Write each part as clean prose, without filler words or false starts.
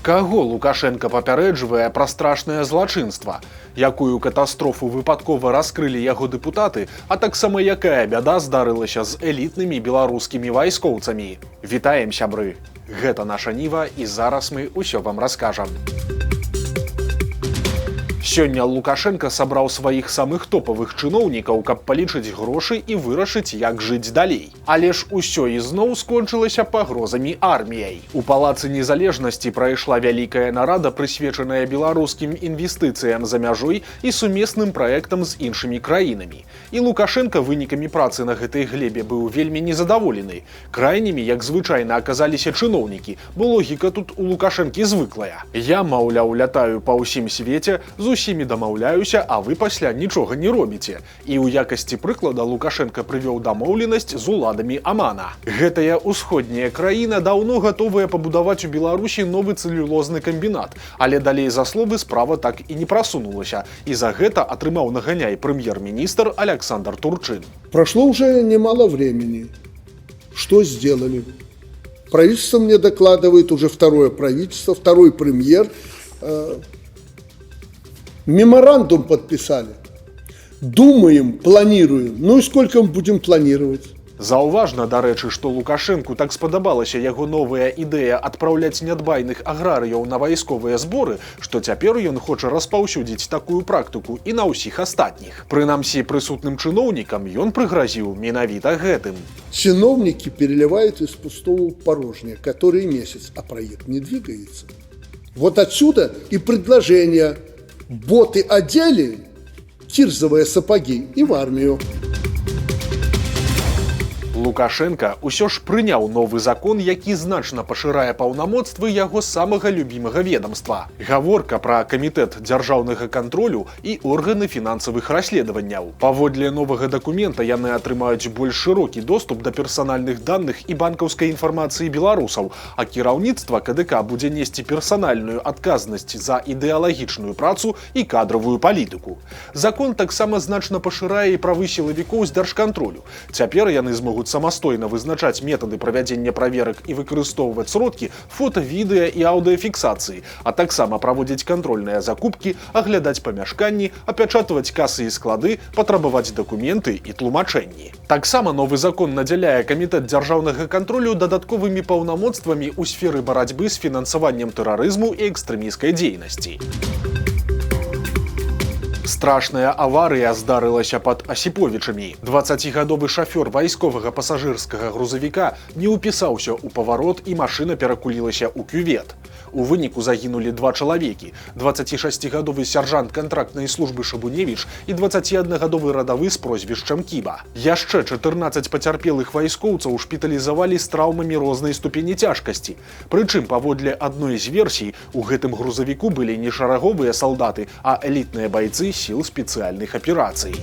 Каго Лукашэнка папярэджвае пра страшнае злачынства? Якую катастрофу выпадкова раскрылі яго дэпутаты, а таксама якая бяда здарылася з элітнымі беларускімі вайскоўцамі? Вітаем, сябры! Гэта «Наша Ніва», і зараз мы ўсё вам раскажам. Сёння Лукашэнка сабраў сваіх самых топавых чыноўнікаў, каб палічыць грошы і вырашыць, як жыць далей. Але ж усё ізноў скончылася пагрозамі арміяй. У Палацы незалежнасці прайшла вялікая нарада, прысвечаная беларускім інвестыцыям за мяжой і сумесным праектам з іншымі краінамі. І Лукашэнка вынікамі працы на гэтай глебе быў вельмі незадаволены. Крайнімі, як звычайна, аказаліся чыноўнікі, бо логіка тут у Лукашэнкі звыклая. Я, маўляў, лятаю па ўсім свеце, з усімі дамаўляюся, а вы пасля нічога не робіце. І ў якасці прыклада Лукашэнка прывёў дамоўленасць з уладамі Амана. Гэтая ўсходняя краіна даўно гатовая пабудаваць у Беларусі новы цэлюлозны камбінат, але далей за словы справа так і не прасунулася. І за гэта атрымаў наганяй прэм'ер-міністр Аляксандр Турчын. Прошло уже немало времени. Что сделали? Правительство мне докладывает, уже второе правительство, второй премьер. Меморандум подписали. Думаем, планируем. Ну и сколько мы будем планировать? Заўважна, дарэчы, што Лукашэнку так спадабалася яго новая ідэя адпраўляць нядбайных аграрыяў на вайсковыя зборы, што цяпер ён хоча распаўсюдзіць такую практыку і на ўсіх астатніх. Прынамсі, прысутным чыноўнікам ён прыгразіў менавіта гэтым. Чиновники переливают из пустого в порожнее который месяц, а проект не двигается. Вот отсюда и предложение: боты одели, кирзовые сапоги и в армию. Лукашэнка ўсё ж прыняў новы закон, які значна пашырае паўнамоцтвы яго самага любімага ведомства. Гаворка пра Камітэт дзяржаўнага кантролю і органы фінансавых расследаванняў. Паводле новага дакумента, яны атрымаюць больш шырокі доступ да персанальных данных і банкаўскай інфармацыі беларусаў, а кіраўніцтва КДК будзе несці персанальную адказнасць за ідэалагічную працу і кадравую палітыку. Закон таксама значна пашырае і правы сілавікоў з дзяржкантролю. Цяпер яны змогуць самастойна вызначаць метады правядзення праверак і выкарыстоўваць сродкі фота, відэа і аўдыофіксацыі, а таксама праводзіць кантрольныя закупкі, аглядаць памяшканні, апячатваць касы і склады, патрабаваць дакументы і тлумачэнні. Таксама новы закон надзяляе Камітэт дзяржаўнага кантролю дадатковымі паўнамоцтвамі ў сферы барацьбы з фінансаваннем тэрарызму і экстрэмісцкай дзейнасці. Страшная аварыя здарылася пад Асіповічамі. 20-гадовы шафёр вайсковага пасажырскага грузавіка не ўпісаўся ў паварот, і машына перакулілася ў кювет. У выніку загінулі два чалавекі: 26-гадовы сяржант кантрактнай службы Шабуневіч і 21-гадовы радавы з прозвішчам Кіба. Яшчэ 14 пацярпелых вайскоўцаў шпіталізавалі з траўмамі рознай ступені цяжкасці. Прычым, паводле адной з версій, у гэтым грузавіку былі не шараговыя салдаты, а элітныя байцы сіл спецыяльных аперацый.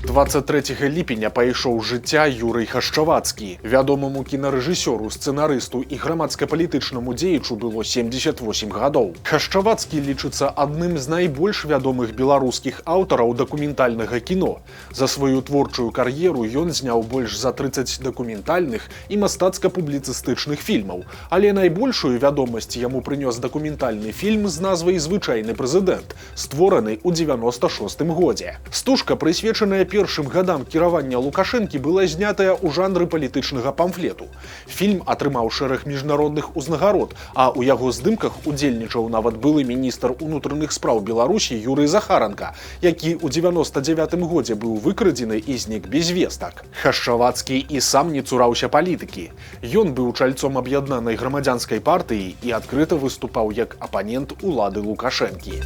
23 ліпеня пайшоў з жыцця Юрый Хашчавацкі. Вядомаму кінарэжысёру, сцэнарысту і грамадска-палітычнаму дзеячу было 78 гадоў. Хашчавацкі лічыцца адным з найбольш вядомых беларускіх аўтараў дакументальнага кіно. За сваю творчую кар'еру ён зняў больш за 30 дакументальных і мастацка-публіцыстычных фільмаў. Але найбольшую вядомасць яму прынёс дакументальны фільм з назвай «Звычайны прэзідэнт», створаны ў 96 годзе. Стужка, прысвечаная першым гадам кіравання Лукашэнкі, была знятая ў жанры палітычнага памфлету. Фільм атрымаў шэраг міжнародных узнагарод, а ў яго здымках удзельнічаў нават былы міністр унутраных спраў Беларусі Юрый Захаранка, які ў 99 годзе быў выкрадзены і знік без вестак. Хашчавацкі і сам не цураўся палітыкі. Ён быў чальцом Аб'яднанай грамадзянскай партыі і адкрыта выступаў як апанент улады Лукашэнкі.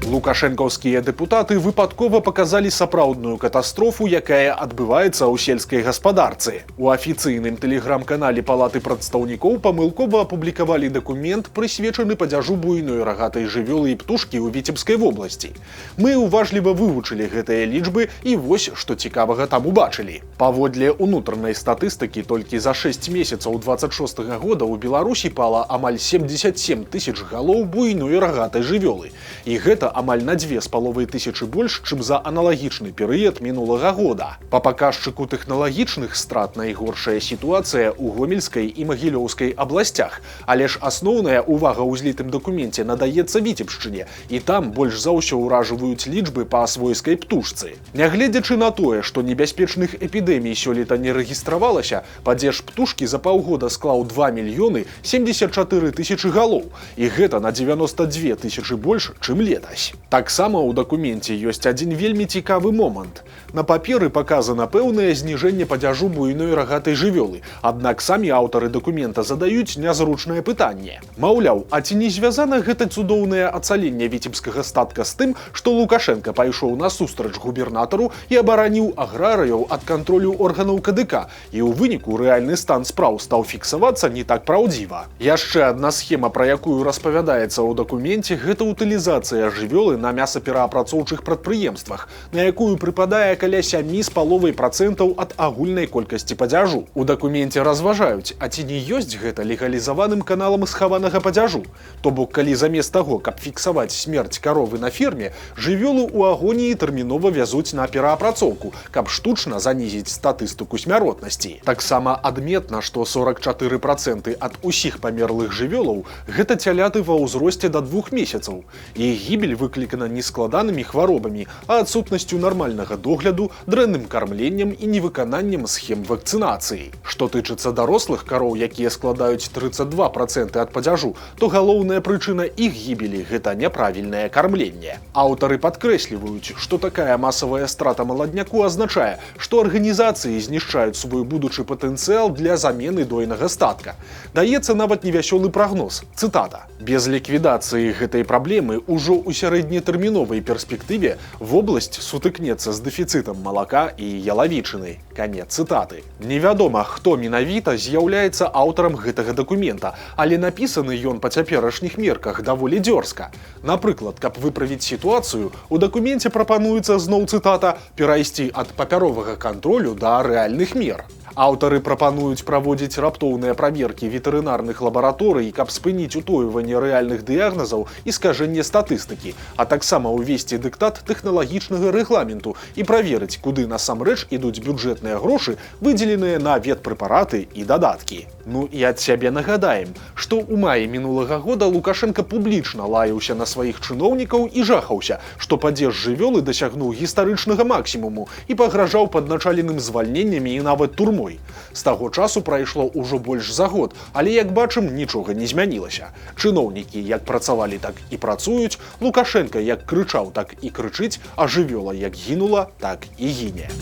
Лукашэнкаўскія дэпутаты выпадкова паказалі сапраўдную катастрофу, якая адбываецца ў сельскай гаспадарцы. У афіцыйным тэлеграм-канале Палаты прадстаўнікоў памылкова апублікавалі дакумент, прысвечаны падзяжу буйной рагатай жывёлы і птушкі ў Віцебскай вобласці. Мы ўважліва вывучылі гэтыя лічбы і вось што цікавага там убачылі. Паводле унутранай статыстыкі, толькі за 6 месяцаў 26 -го года ў Беларусі пала амаль 77 тысяч галоў буйной рагатай жывёлы. І гэта амаль амаль на 2,5 тысячы больш, чым за аналагічны перыяд мінулага года. Па паказчыку тэхналагічных страт найгоршая сітуацыя ў Гомельскай і Магілёўскай абласцях. Але ж асноўная ўвага ў злітым дакуменце надаецца Віцебшчыне, і там больш за ўсё ўражваюць лічбы па свойскай птушцы. Нягледзячы на тое, што небяспечных эпідэмій сёлета не рэгістравалася, падзеж птушкі за паўгода склаў 2 мільёны 74 тысячы галоў, і гэта на 92 тысячы больш, чым летась. Таксама ў дакуменце ёсць адзін вельмі цікавы момант. На паперы паказана пэўнае зніжэнне падзяжу буйной рагатай жывёлы, аднак самі аўтары дакумента задаюць нязручнае пытанне. Маўляў, а ці не звязана гэта цудоўнае ацаленне віцебскага статка з тым, што Лукашэнка пайшоў насустрач губернатару і абараніў аграрыяў ад кантролю органаў КДК, і ў выніку рэальны стан спраў стаў фіксавацца не так праўдзіва? Яшчэ адна схема, пра якую распавядаецца ў дакуменце, гэта утылізацыя жывёлы на мясаперапрацоўчых прадпрыемствах, на якую прыпадае каля 7,5% ад агульнай колькасці падзяжу. У дакуменце разважаюць, а ці не ёсць гэта легалізаваным каналам схаванага падзяжу. То бок, калі замест таго, каб фіксаваць смерць каровы на ферме, жывёлу ў агоніі тэрмінова вязуць на пераапрацоўку, каб штучна занізіць статыстыку смяротнасці. Таксама адметна, што 44% ад усіх памерлых жывёлаў гэта цяляты ва ўзросце да 2 месяцаў. Іх гібель выклікана не складанымі хваробамі, а адсутнасцю нармальнага догляду, дрэнным кармленнем і невыкананнем схем вакцынацыі. Што тычыцца дарослых кароў, якія складаюць 32% ад падзяжу, то галоўная прычына іх гібелі — гэта няправільнае кармленне. Аўтары падкрэсліваюць, што такая масавая страта маладняку азначае, што арганізацыі знішчаюць свой будучы патэнцыял для замены дойнага статка. Даецца нават невясёлы прагноз. Цытата: «Без ліквідацыі гэтай праблемы ўжо ў сярэднетэрміновай перспектыве вобласць сутыкнецца з дэфіцытам малака і ялавічыны». Канец цытаты. Невядома, хто менавіта з'яўляецца аўтарам гэтага дакумента, але напісаны ён па цяперашніх мерках даволі дзёрзка. Напрыклад, каб выправіць сітуацыю, у дакуменце прапануецца, зноў цытата, перайсці ад папяровага кантролю да рэальных мер. Аўтары прапануюць праводзіць раптоўныя праверкі ветэрынарных лабараторый, каб спыніць утойванне рэальных дыягназаў і скажэнне статыстыкі, а таксама ўвесці дыктат тэхналагічнага рэгламенту і праверыць, куды насамрэч ідуць бюджэтныя грошы, выдзеленыя на ветпрэпараты і дадаткі. Ну і ад сябе нагадаем, што ў маі мінулага года Лукашэнка публічна лаяўся на сваіх чыноўнікаў і жахаўся, што падзеж жывёлы дасягнуў гістарычнага максімуму, і пагражаў падначаленым звальненнямі і нават турмой. З таго часу прайшло ўжо больш за год, але, як бачым, нічога не змянілася. Чыноўнікі як працавалі, так і працуюць, Лукашэнка як крычаў, так і крычыць, а жывёла як гінула, так і гіне.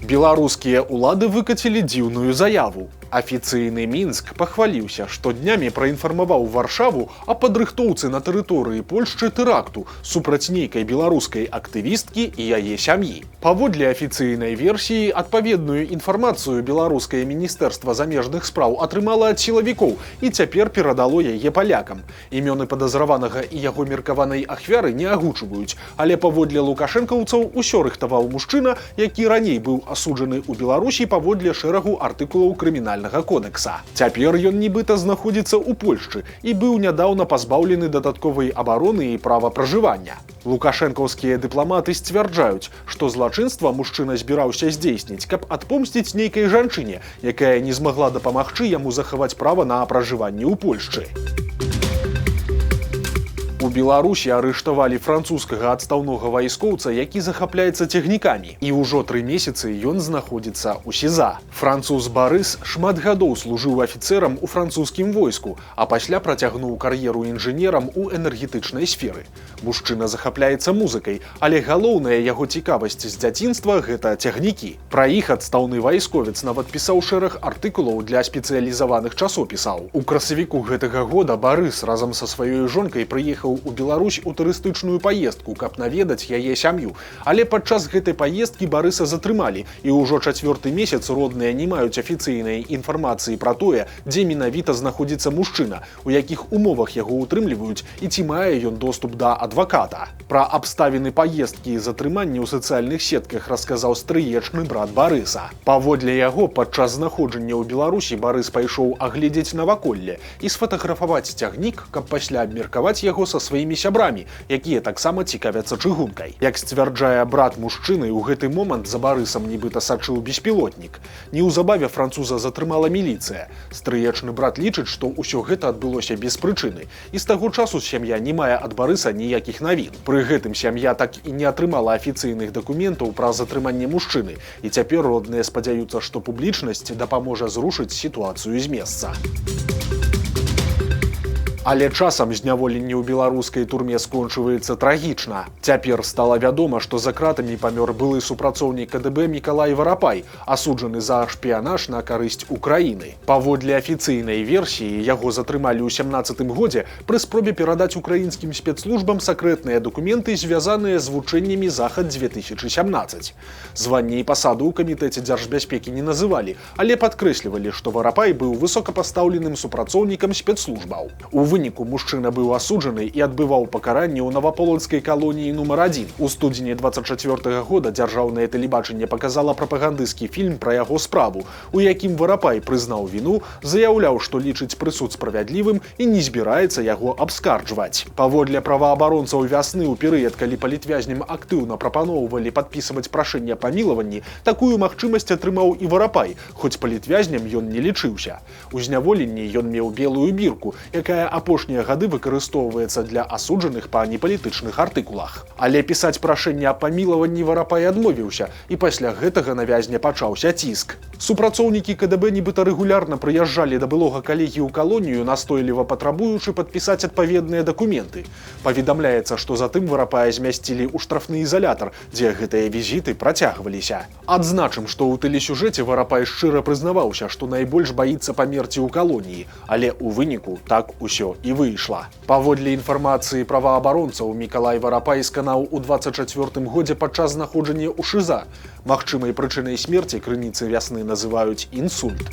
Беларускія ўлады выкацілі дзіўную заяву. Афіцыйны Мінск пахваліўся, што днямі праінфармаваў Варшаву аб падрыхтоўцы на тэрыторыі Польшчы тэракту супраць нейкай беларускай актывісткі і яе сям'і. Паводле афіцыйнай версіі, адпаведную інфармацыю беларускае міністэрства замежных спраў атрымала ад сілавікоў і цяпер перадало яе палякам. Імёны падазраванага і яго меркаванай ахвяры не агучваюць, але паводле лукашэнкаўцаў усё рыхтаваў мужчына, які раней быў асуджаны ў Беларусі паводле шэрагу артыкулаў крымінальнага кодэкса. Цяпер ён нібыта знаходзіцца ў Польшчы і быў нядаўна пазбаўлены дадатковай абароны і права пражывання. Лукашэнкаўскія дыпламаты сцвярджаюць, што злачынства мужчына збіраўся здзейсніць, каб адпомсціць нейкай жанчыне, якая не змагла дапамагчы яму захаваць права на пражыванне ў Польшчы. У Беларусі арыштавалі французскага адстаўнога вайскоўца, які захапляецца цягнікамі. І ўжо 3 месяцы ён знаходзіцца ў СІЗА. Француз Барыс шмат гадоў служыў афіцэрам у французскім войску, а пасля працягнуў кар'еру інжынерам у энергетычнай сферы. Мужчына захапляецца музыкай, але галоўная яго цікавасць з дзяцінства — гэта цягнікі. Пра іх адстаўны вайсковец нават пісаў шэраг артыкулаў для спецыялізаваных часопісаў. У красавіку гэтага года Барыс разам са сваёй жонкай прыехаў у Беларусь у турыстычную паездку, каб наведаць яе сям'ю. Але падчас гэтай паездкі Барыса затрымалі, і ўжо чацвёрты месяц родныя не маюць афіцыйнай інфармацыі пра тое, дзе менавіта знаходзіцца мужчына, у якіх умовах яго ўтрымліваюць і ці мае ён доступ да адваката. Пра абставіны паездкі і затрыманні ў сацыяльных сетках расказаў стрыечны брат Барыса. Паводле яго, падчас знаходжання ў Беларусі Барыс пайшоў агледзець наваколле і сфатаграфаваць цягнік, каб пасля абмеркаваць яго са сваімі сябрамі, якія таксама цікавяцца чыгункай. Як сцвярджае брат мужчыны, у гэты момант за Барысам нібыта сачыў беспілотнік. Неўзабаве француза затрымала міліцыя. Стрыечны брат лічыць, што ўсё гэта адбылося без прычыны. І з таго часу сям'я не мае ад Барыса ніякіх навін. Пры гэтым сям'я так і не атрымала афіцыйных дакументаў пра затрыманне мужчыны. І цяпер родныя спадзяюцца, што публічнасць дапаможа зрушыць сітуацыю з месца. Але часам зняволенне ў беларускай турме скончваецца трагічна. Цяпер стала вядома, што за кратамі памёр былы супрацоўнік КДБ Мікалай Варапай, асуджаны за шпіянаж на карысць Украіны. Паводле афіцыйнай версіі, яго затрымалі ў 17-м годзе пры спробе перадаць украінскім спецслужбам сакрэтныя дакументы, звязаныя з вучэннямі Захад 2017. Званне і пасаду ў камітэце дзяржбяспекі не называлі, але падкрэслівалі, што Варапай быў высокапастаўленым супрацоўнікам спецслужбаў. У выніку мужчына быў асуджаны і адбываў пакаранне ў Наваполацкай калоніі нумар 1. У студзені 24 года дзяржаўнае тэлебачанне паказала прапагандысцкі фільм пра яго справу, у якім Варапай прызнаў віну, заяўляў, што лічыць прысуд справядлівым і не збіраецца яго абскарджваць. Паводле праваабаронцаў «Вясны», ў перыяд, калі палітвязням актыўна прапаноўвалі падпісваць прашэнне памілаванні, такую магчымасць атрымаў і Варапай, хоць палітвязням ён не лічыўся. У зняволенні ён меў белую бірку, якая апошнія гады выкарыстоўваецца для асуджаных па непалітычных артыкулах. Але пісаць прашэнне аб памілаванні Варапай адмовіўся, і пасля гэтага на вязня пачаўся ціск. Супрацоўнікі КДБ нібыта рэгулярна прыязджалі да былога калегі ў калонію, настойліва патрабуючы падпісаць адпаведныя дакументы. Паведамляецца, што затым Варапая змясцілі ў штрафны ізалятар, дзе гэтыя візіты працягваліся. Адзначым, што ў тэлесюжэце Варапай шчыра прызнаваўся, што найбольш баіцца памерці ў калоніі, але ў выніку так усё і выйшла. Паводле інфармацыі праваабаронцаў, Мікалай Варапай сканаў у 24 годзе падчас знаходжання ў ШЫЗА. Магчымай прычынай смерці крыніцы «Вясны» называюць інсульт.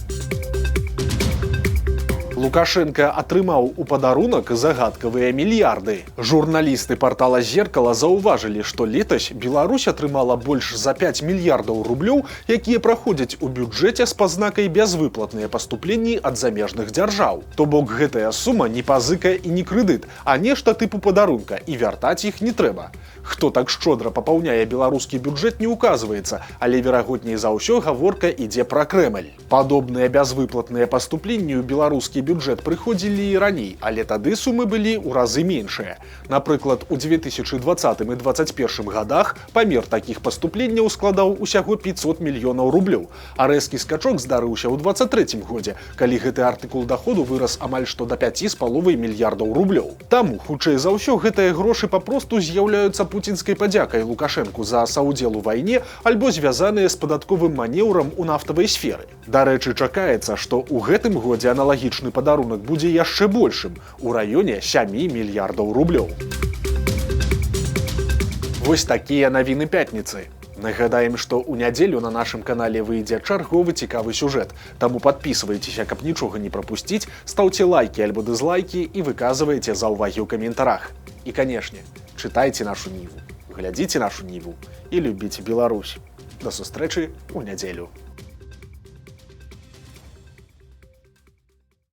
Лукашэнка атрымаў у падарунак загадкавыя мільярды. Журналісты партала «Зеркала» заўважылі, што летась Беларусь атрымала больш за 5 мільярдаў рублёў, якія праходзяць у бюджэце з пазнакай «бязвыплатныя паступленні ад замежных дзяржаў». То бок гэтая сума не пазыка і не крэдыт, а нешта тыпу падарунка, і вяртаць іх не трэба. Хто так шчодра папаўняе беларускі бюджэт, не ўказваецца, але, верагодней за ўсё, гаворка ідзе пра Крэмль. Падобныя бязвыплатныя паступленні ў беларускі бюджэт прыходзілі і раней, але тады сумы былі ў разы меншыя. Напрыклад, у 2020 і 2021 годах памер такіх паступленняў складаў усяго 500 мільёнаў рублёў, а рэзкі скачок здарыўся ў 23 годзе, калі гэты артыкул доходу вырас амаль што да 5,5 мільярдаў рублёў. Таму, хутчэй за ўсё, гэтыя грошы папросту з'яўляюцца пуцінскай падзякай Лукашэнку за саўдзел у вайне альбо звязаныя з падатковым манеўрам у нафтавай сферы. Дарэчы, чакаецца, што ў гэтым годзе аналагічны падарунак будзе яшчэ большым, у раёне 7 мільярдаў рублёў. Вось такія навіны пятніцы. Нагадаем, што ў нядзелю на нашым канале выйдзе чарговы цікавы сюжэт. Таму падпісвайцеся, каб нічога не прапусціць, стаўце лайкі альбо дызлайкі і выказвайце заўвагі ў каментарах. І, канешне, чытайце «Нашу Ніву», глядзіце «Нашу Ніву» і любіце Беларусь. Да сустрэчы ў нядзелю.